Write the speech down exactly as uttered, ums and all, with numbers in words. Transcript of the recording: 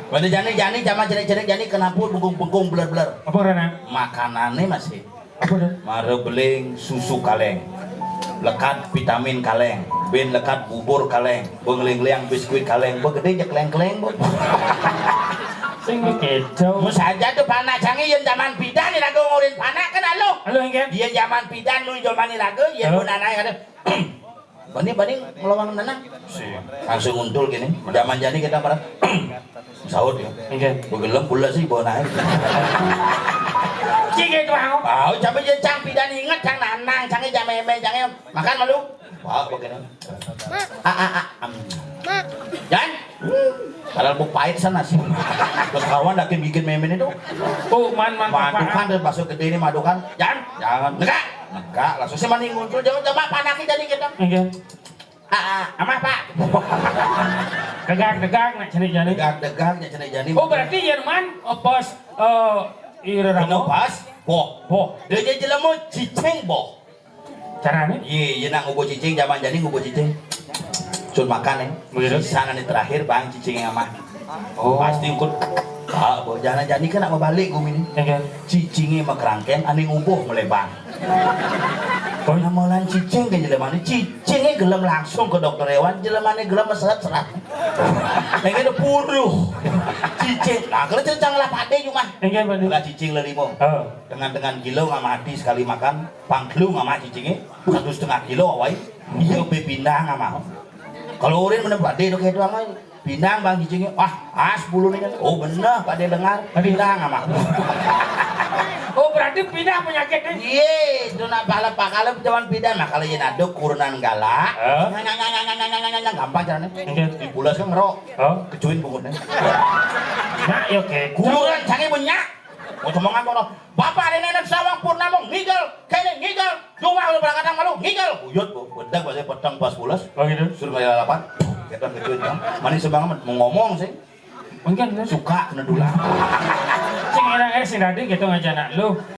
Pada jani-jani, jaman cenik-cenik jani, kenapa bengkung-bengkung, beler-beler? Apa karena? Makanannya masih. Apa tuh? Mara beling susu kaleng. Lekat vitamin kaleng, bin lekat bubur kaleng, bengeling-liang biskuit kaleng, begede je keleng-keleng, Bu. Sing begitu. Mun saja tuh panak canggih, yang zaman pidan nih lagu ngurin panak kan, halo. Halo, enggak? Iya, zaman pidan nu zaman nih lagu, iya, Bu, nanai ada. Bani, bani ngelawang nenang. Langsung nguntul gini. Zaman jani kita pada sahur ya. Enggak. Begelem pula sih bawa naik. Cik itu aku. Tahu, coba je cang pidan inget, cang nanang, cang jameme, cang makan malu. Wah, begini. Ah, ah, ah. Am. Jan. Padahal bu pahit sana sih. Terus karuan lagi bikin memen itu. Tuh, man, man, madukan, terus bakso gede ini madukan. Jan, jangan. Negak. Negak, langsung sih mani nguntul, jangan coba panaki jadi kita. Enggak. Ah, ah, amah, Pak. Degag-degag nak cenik jani. Degag-degag nak cenik jani. Oh, berarti ya, man, oh, pas, eh, ira ramo. Pas, boh. Boh. Dia jadi jelema cicing, boh. Caranya? Iya, iya, nak ngubuh cicing, zaman jani ngubuh cicing. Sun makan, ya. Begitu. Sisana nih terakhir, bang, cicing amah. Oh. Pasti ikut. Ah, boh, jangan jani kan nak mau balik gumi nih. Enggak. Cicingnya mah kerangkeng, ane ngubuh melebar. Kok nama lan cicing ke jelema ni? Cicingnya gelem langsung ke dokter hewan, jelema ni gelem serat-serat. Yang ada puruh. Cicing. Nah, kalau cerita ngelah pade cuma. Enggak, Pak. Lah cicing lelimo. Oh. Dengan-dengan kilo nggak mati sekali makan, pangkelu nggak mati cicingnya. Satu setengah kilo awai. Iya, pindah nggak mau. Kalau urin bener pade dok itu amat. Pinang bang cicingnya, wah, as bulu nih kan. Oh, bener, Pak, dia dengar. Pinang ama. Oh, berarti pindah penyakitnya. Iya, itu nak pala pakala jaman pindah. Nah, kalau yang ada kurenan galak, eh? Nyang, nyang, nyang, nyang, nyang, nyang, nyang, nyang, gampang caranya. Oke. Dipulas kan ngerok. Oh. Kecuin bungunya. Nah, ya oke. Kurenan sange banyak. Mau cemongan kono. Bapak ada nenek sawang purnama ngigel, kene ngigel. Cuma udah berangkat malu ngigel. Buyut, bu. Bedak bahasa petang pas pulas. Oh gitu. Suruh ngaya lapan. Kita kecuin kan. Manis semangat mau ngomong sih. Mungkin kan. Suka kena dula. Sing ira eh sing tadi gitu ngajak anak lu.